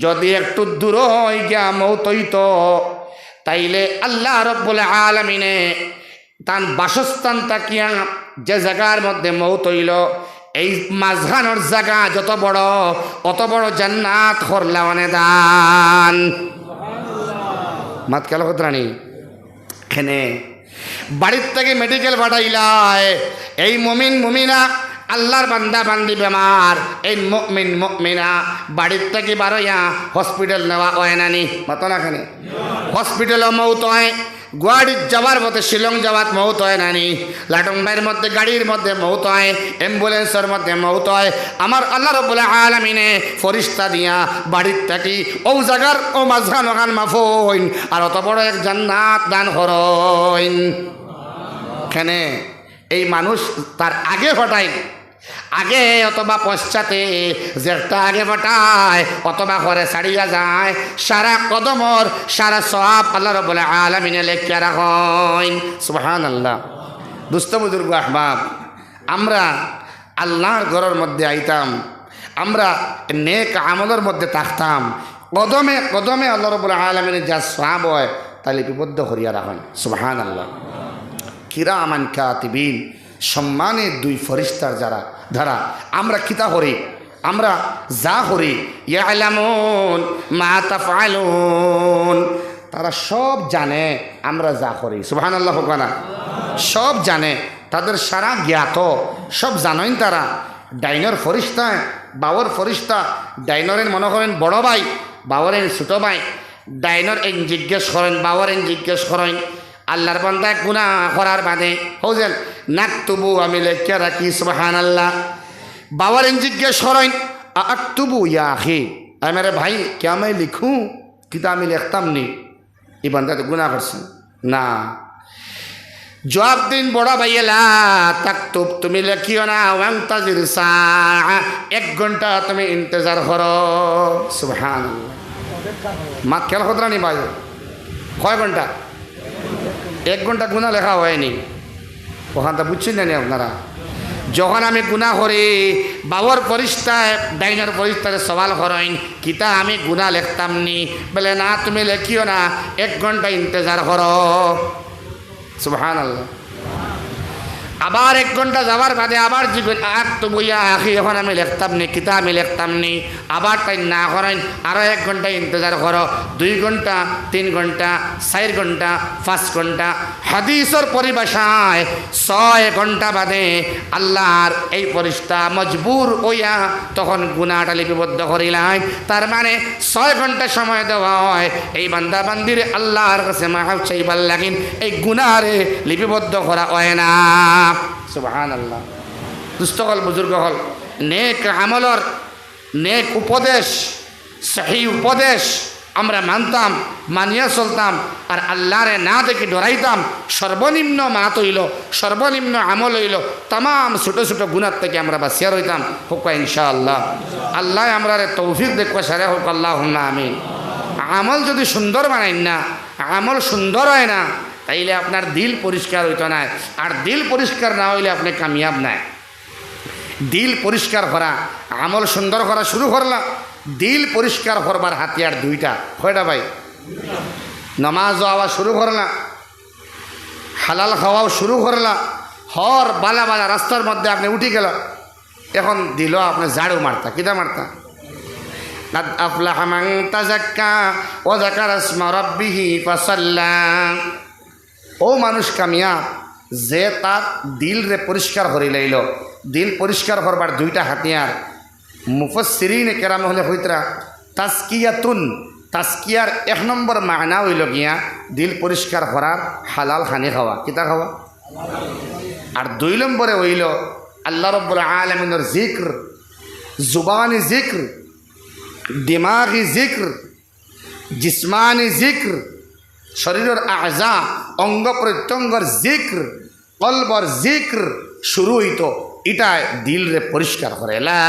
যদি একটু দূর অইগিয়া মউত অইতো, তাইলে আল্লা রব্বুল আলামিনে তান বাসস্থান থাকিয়া যে জাগার মধ্যে মউত অইলো, এই মাঝখানর জাগা যত বড়, অত বড় জান্নাত করলা অনে দান। মাত খেয়াল করতরানি? কেনে বাড়ির থাকি মেডিকেল পাঠাইলায়, এই মুমিন মুমিনা, আল্লার বান্দা বান্দি বেমার, এই মুমিন মুমিনা বাড়ির থাকি বারইয়া হসপিটাল নেওয়া অয় না নি? মাতো না কেনে? হসপিটালো মউত অয়, গুয়াহাটিত যাওয়ার পথে শিলং যাওয়াত মউত অয় নানি, লাটুমবাইর মধ্যে গাড়ির মধ্যে মউত অয়, অ্যাম্বুলেন্সর মধ্যে মউত অয়। আমার আল্লাহ রব্বুল আলামিনে ফরিস্তা দিয়া বাড়িত থাকি অউ জাগার অউ মাঝখান অখান মাফইন, আর অত বড় এক জান্নাত দান করইন। কেনে এই মানুষ তার আগে ফাটাইন, আগে অথবা পশ্চাতে, যেটা আগে ফাটায় অথবা করে ছাড়িয়া যায়, সারা কদমর সারা সওয়াব আল্লাহ রব্বুল আলামিনে লেখিয়া রাখইন। সুবহানাল্লাহ। দুস্ত বুজুর্গ আহবাব, আমরা আল্লাহর ঘরর মধ্যে আইতাম, আমরা নেক আমলর মধ্যে থাকতাম, কদমে কদমে আল্লাহ রব্বুল আলামিনে যা সওয়াব অয় তা লিপিবদ্ধ করিয়া রাখইন। সুবহানাল্লাহ। কিরামান কাতিবিন, সম্মানিত দুই ফরিস্তার যারা দ্বারা আমরা কিতা করি, আমরা যা করি, ইয়ালামুন মা তাফআলুন, তারা সব জানে আমরা যা করি। সুবহানাল্লাহ কউক্কা না? সব জানে, তাদের সারা জ্ঞাত, সব জানইন তারা। ডাইনর ফরিস্তায়, বাওর ফরিস্তা, ডাইনরে মনো করইন বড় ভাই, বাওরে ছোট ভাই। ডাইনর এন জিজ্ঞেস করইন, বাওর এন জিজ্ঞেস করইন। আল্লাহর বান্দায় গুনা করার বাদে, হউজেন, নাকতুবু, আমি লেখিয়া রাখি, সুবহানাল্লাহ। বাওর এন জিজ্ঞেস করইন, আ আকতুবু ইয়া আখি, আমি রে ভাই, কিয়া আমি লিখুম? কিতা আমি লেখতাম নি? ই বান্দায় তো গুনা করছে। না। জবাব দিন বড় ভাইয়ে, লা তাকতুব, তুমি লেখিও না, ওয়ান্তাজির সাআ, এক ঘন্টা তুমি ইন্তেজার করো। সুবহানাল্লাহ। মাত খেয়াল কররা নি ভাই? কয় ঘন্টা? এক ঘন্টা গুনা লেখা অয়নি। অখানটা বুঝছইন না নি আপনারা? যখন আমি গুনা করি, বাওর ফরিস্তায় ডাইনর ফরিস্তারে সওয়াল করইন, কিতা আমি গুনা লেখতাম নি? বলে, না, তুমি লেখিও না, এক ঘন্টা ইন্তেজার করো। সুবহানাল্লাহ। আবার এক ঘন্টা যাওয়ার বাদে আবার জিগাইন, আ আকতুবু ইয়া আখি, অখন আমি লেখতাম নি, কিতা আমি লেখতাম নি? আবার তাইন না করইন, আরো এক ঘন্টা ইন্তেজার করো, দুই ঘন্টা, তিন ঘন্টা, চাইর ঘন্টা, পাঁচ ঘন্টা। হাদিসর পরিভাষায় ছয় ঘন্টা বাদে আল্লাহর এই ফরিস্তা মজবুর অইয়া তখন গুনাটা লিপিবদ্ধ করিলাইন। তার মানে ছয় ঘন্টা সময় দেওয়া অয় এই বান্দা বান্দিরে আল্লাহর কাছে মাফ চাইবার লাগিন, এই গুনারে লিপিবদ্ধ করা অয় না। সুবহানাল্লাহ। দুস্ত অকল, বুজুর্গ অকল, নেক আমলর, নেক উপদেশ, সহি উপদেশ আমরা মানতাম, মানিয়া চলতাম, আর আল্লাহরে না দেখি ডরাইতাম। সর্বনিম্ন মাত অইলো, সর্বনিম্ন আমল অইলো, তামাম ছোট ছোট গুনার থাকি আমরা বাঁচিয়া রইতাম। কউক্কা ইনশাআল্লাহ। আল্লায় আমরারে তৌফিক দেউক্কা, সারে কউক্কা আল্লাহুম্মা আমিন। আমল যুদি সুন্দর বানাইন না, আমল সুন্দর অয় না, তাইলে আপনার দিল পরিষ্কার অইতো নায়, আর দিল পরিষ্কার না অইলে আপনে কামিয়াব নায়। দিল পরিষ্কার করা, আমল সুন্দর করা শুরু করলা, দিল পরিষ্কার করবার হাতিয়ার দুইটা। কয়টা ভাই? নমাজও আওয়া শুরু করলা, হালাল খাওয়াও শুরু করলা, হর বালা বালা রাস্তার মধ্যে আপনে উঠি গেলা, অখন দিলো আপনে ঝাড়ু মারতা, কিতা মারতা? কাদ আফলাহা মান তাযাক্কা ওয়া যাকারা ইসমা রাব্বিহি ফাসাল্লা। অউ মানুষ কামিয়াব, যে তার দিলরে পরিষ্কার করিলাইলো। দিল পরিষ্কার করবার দুইটা হাতিয়ার। মুফাসসিরিনে কেরাম অকলে কইতরা, তাজকিয়াতুন, তাজকিয়ার এক নম্বর মানা অইলো গিয়া দিল পরিষ্কার করার, হালাল খানি খাওয়া। কিতা খাওয়া? আর দুই নম্বরে অইলো আল্লাহ রব্বুল আলামিনর জিক্র, জুবানি জিক্র, দিমাগি জিক্র, জিসমানি জিক্র, শরীরর আজা, অঙ্গ প্রত্যঙ্গর জিক্র, কলবর জিক্র শুরু অইতো, ইটায় দিলরে পরিষ্কার করে। লা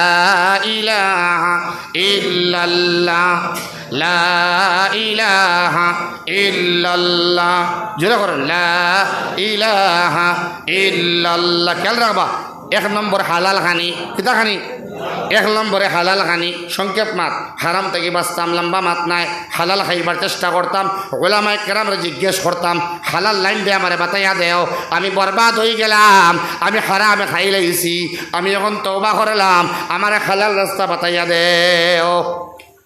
ইলাহা ইল্লাল্লাহ, লা ইলাহা ইল্লাল্লাহ। জোরে করইন, লা ইলাহা ইল্লাল্লাহ। খেয়াল রাখবা, এক নম্বর হালাল খানি, কিতা খানি? এক নম্বরে হালাল খানি, সংক্ষেপ মাত, হারাম থাকি বাঁচতাম, লম্বা মাত নায়, হালাল খাইবার চেষ্টা করতাম, ওলামায়ে কেরামরে জিজ্ঞেস করতাম, হালাল লাইন দে আমারে বাতাইয়া দেও, আমি বরবাদ অইগেলাম, আমি হারামে খাইলাইছি, আমি অখন তওবা করলাম, আমারে হালাল রাস্তা বাতাইয়া দেও।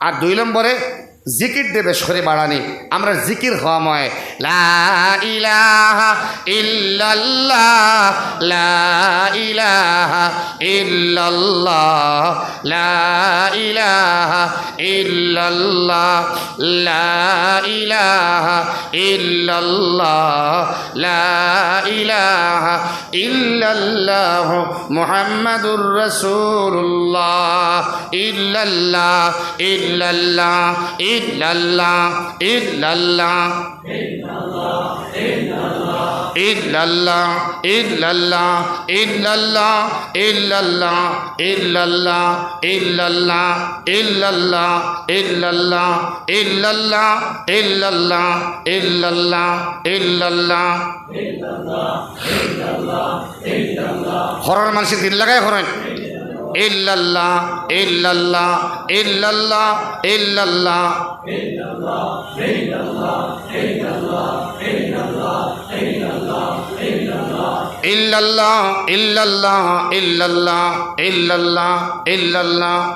আর দুই নম্বরে জিকির দে বেশ করি বাড়ানি। আমরা জিকির হওয়া ময়, লা ইলাহা ইল্লাল্লাহ, লা ইলাহা ইল্লাল্লাহ, লা ইলাহা ইল্লাল্লাহ, লা ইলাহা ইল্লাল্লাহ, লা ইলাহা ইল্লাল্লাহ, মুহাম্মাদুর রাসূলুল্লাহ, ইল্লাল্লাহ, ইল্লাল্লাহ, ইল্লাল্লাহ, ইল্লাল্লাহ, ইল্লাল্লাহ, ইল্লাল্লাহ, ইল্লাল্লাহ, ইল্লাল্লাহ, ইল্লাল্লাহ, ইল্লাল্লাহ, ইল্লাল্লাহ, ইল্লাল্লাহ, ইল্লাল্লাহ, ইল্লাল্লাহ, ইল্লাল্লাহ। হরর মানষে দিল লাগাই হরইন। ইল্লাল্লাহ, ইল্লাল্লাহ, ইল্লাল্লাহ, ইল্লাল্লাহ। ইল্লাল্লাহ, ইল্লাল্লাহ, ইল্লাল্লাহ, ইল্লাল্লাহ, ইল্লাল্লাহ, ইল্লাল্লাহ, ইল্লাল্লাহ,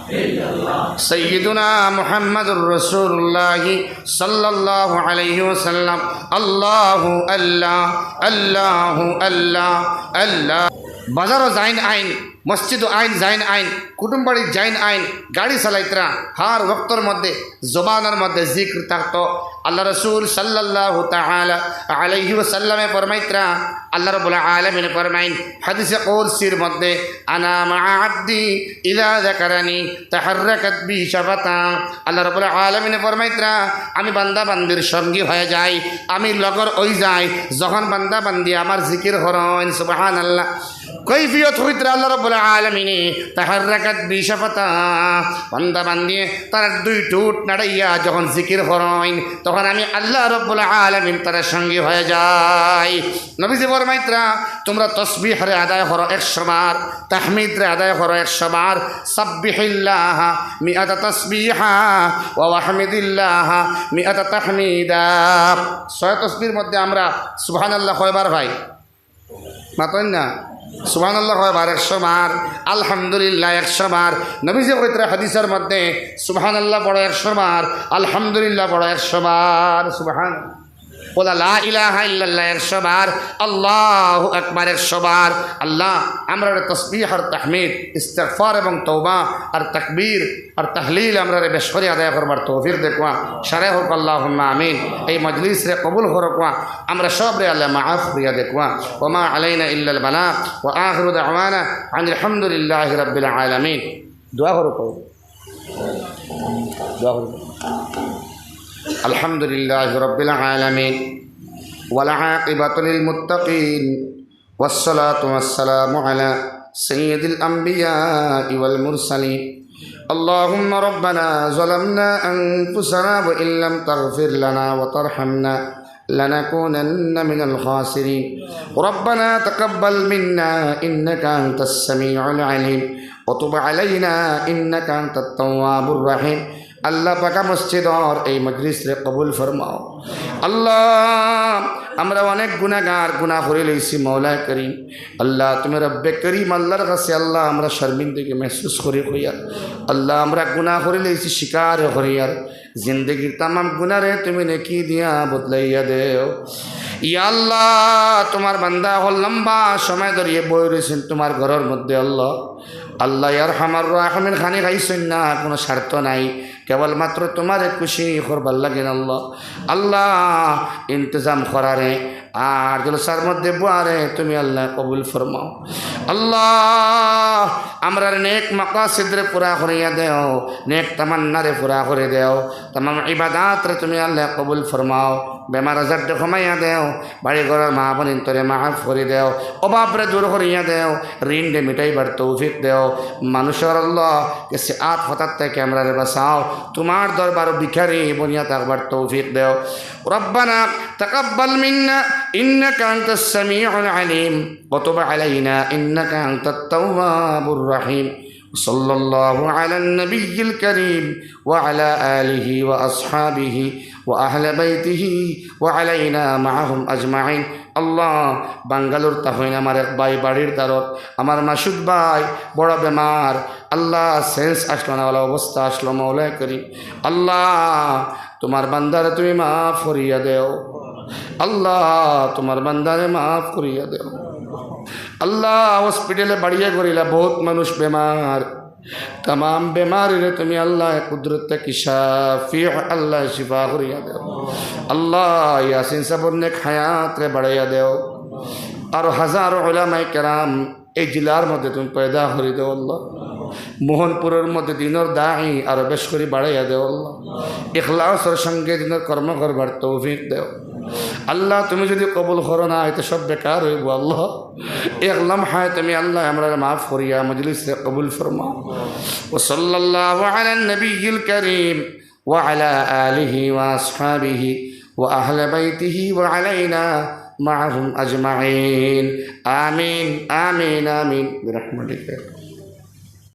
ইল্লাল্লাহ। সাইয়্যিদুনা মুহাম্মাদুর রাসূলুল্লাহ সাল্লাল্লাহু আলাইহি ওয়াসাল্লাম। আল্লাহু আল্লাহ, আল্লাহু আল্লাহ, আল্লাহ। বাজারো যাইন আইন, মসজিদো আইন যাইন আইন, কুটুম বাড়ি যাইন আইন, গাড়ি চালাইতরা, হার ওয়াক্তর মধ্যে জবানর মধ্যে জিকির থাকতো। আল্লাহ রাসূল সাল্লাল্লাহু তাআলা আলাইহি ওয়াসাল্লামে ফরমাইতরা, আল্লাহ রাব্বুল আলামিন ফরমাইন হাদিসে কুদসির মধ্যে, "আনা মাআ আবদি ইযা যাকারানি তাহাররাকাত বি শাফাতা।" আল্লাহ রাব্বুল আলামিনে ফরমাইতরা, "আমি বান্দা বান্দির সঙ্গী হয়ে যাই, আমি লগর অই যাই, যখন বান্দা বান্দি আমার জিকির হরইন।" সুবহানাল্লাহ। কৈফিয়ত হইতরা আল্লাহ রাব্বুল আলামিনে, "তাহাররাকাত বি শাফাতা।" বান্দা বান্দিয়ে তারা দুই ঠুট নাড়াইয়া যখন জিকির হরইন, তখন আমি আল্লাহ রাব্বুল আলামিন তারা সঙ্গী হয়ে যাই। নবীজি ফরমাইতরা, "তোমরা তসবিহরে আদায় করো একশো বার, তাহমিদরে আদায় করো একশো বার, সাব্বিহিল্লাহা মিআতা তাসবিহা ওয়া আহমিদিল্লাহা মিআতা তাহমিদা।" ছয় তসবিহর মধ্যে আমরা সুবহানাল্লাহ কয়বার ভাই? মাতইন না। সুবহানাল্লাহ কয়বার? একশো বার। আলহামদুলিল্লাহ একশো বার। নবীজি কইতরা হাদিসর মধ্যে, "সুবহানাল্লাহ পড়ো একশো বার, আলহামদুলিল্লাহ পড়ো একশো বার।" সুবহান। বলা, "লা ইলাহা ইল্লাল্লাহ একশো বার, আল্লাহু আকবার একশো বার।" আল্লাহ, আমরারে তসবিহ আর তাহমিদ, ইস্তেগফার এবং তওবা আর তাকবীর আর তাহলিল আমরারে বেশ করি আদায় করবার তৌফিক দেউক্কা। সারে কউক্কা আল্লাহুম্মা আমিন। এই মজলিসরে কবুল করউক্কা। আমরা সবরে আল্লাহ মাফ করিয়া দেউক্কা। ওয়া মা আলাইনা ইল্লাল বালাগ। ওয়া আখিরু দাওয়ানা আনিল হামদুলিল্লাহি রাব্বিল আলামিন। দোয়া করউক্কা। দোয়া করউক্কা। আলহামদুলিল্লাহি রাব্বিল আলামিন। ওয়াল আকিবাতু লিল মুত্তাকিন। والصلاة والسلام على سيد الأنبياء والمرسلين. اللهم ربنا ظلمنا أنفسنا وإن لم تغفر لنا وترحمنا لنكونن من الخاسرين. ربنا تقبل منا إنك أنت السميع العليم وتب علينا إنك أنت التواب الرحيم. আল্লাহ পাকা মসজিদর এই মজলিসরে কবুল ফরমাও। আল্লাহ, আমরা অনেক গুনাহগার, গুনাহ করি লইছি মওলায় করিম। আল্লাহ, তুমি রব্বে করিম আল্লাহর কাছে আল্লাহ আমরা শর্মিন্দগি মেহসুস করি কইয়ার। আল্লাহ, আমরা গুনাহ করি লইছি স্বীকার করিয়ার। জিন্দেগির তামাম গুনারে তুমি নেকি দিয়া বদলাইয়া দেও। ইয়া আল্লাহ, তোমার বান্দা অকল লম্বা সময় ধরিয়া বই রইছইন তোমার ঘরর মধ্যে আল্লাহ। আল্লাহ, ইয়া আরহামার রাহিমিন, খানি খাইছইন না, কুনু স্বার্থ নাই, কেবলমাত্র তোমারে খুশি করবার লাগিন আল্লাহ। আল্লাহ, ইন্তেজাম করারে আর জলসার মধ্যে বওয়ারে তুমি আল্লাহ কবুল ফরমাও। আল্লাহ, আমরার নেক মাকাসিদরে পুরা করিয়া দেও, নেক তামান্নারে পুরা করি দেও, তামাম ইবাদাতরে তুমি আল্লাহ কবুল ফরমাও। বেমার আজাররে কমাইয়া দেও, বাড়ি ঘরর মা বোনিন্তরে মাফ করি দেও, অভাবরে দূর করিয়া দেও, ঋণরে মিটাইবার তৌফিক দেও। মানুষর আল্লাহ গেছে আত ফাতাত থাকি আমরারে বাঁচাও, তোমার দরবারো ভিখারি বনিয়া থাকবার তৌফিক দেও। ربنا تقبل منا إنك أنت السميع العليم وتب علينا إنك أنت التواب الرحيم. وصلى الله على النبي الكريم وعلى آله وأصحابه وأهل بيته وعلينا معهم أجمعين. আল্লাহ, বাঙ্গালোর থাকি আমার এক ভাই বাড়ির দ্বারত, আমার মাসুদ ভাই বড় বেমার। আল্লাহ, সেন্স আসলো না, অলা অবস্থা আসলো, মাওলায় করিম। আল্লাহ, তুমার বান্দারে তুমি মাফ করিয়া দেও। আল্লাহ, তুমার বান্দারে মাফ করিয়া দেও। আল্লাহ, হসপিটালে বাড়িয়া করিলা, বহুত মানুষ বেমার। তামাম বেমারিরে তুমি আল্লাহ কুদরত থাকি শাফি, আল্লাহ শিফা করিয়া দেও। আল্লাহ, ইয়াসিন সাবর নেক হায়াতরে বাড়াইয়া দেও। আর হাজারো উলামায়ে কেরাম এই জেলার মধ্যে তুমি পয়দা করি দেও আল্লাহ। মোহনপুরর মধ্যে দিনর দায়ী আরো বেশ করি বাড়াইয়া দেও আল্লাহ। ইখলাসর সঙ্গে দিনর কর্ম করবার তৌফিক দেও আল্লাহ। তুমি যদি কবুল করো না, এতে সব বেকার অইবো আল্লাহ। এক লমহায় তুমি আল্লাহ আমরারে মাফ করিয়া মজলিসরে কবুল ফরমাও। وصلى الله على النبي الكريم وعلى آله وأصحابه وأهل بيته وعلينا معهم أجمعين. آمين، آمين، آمين برحمتك.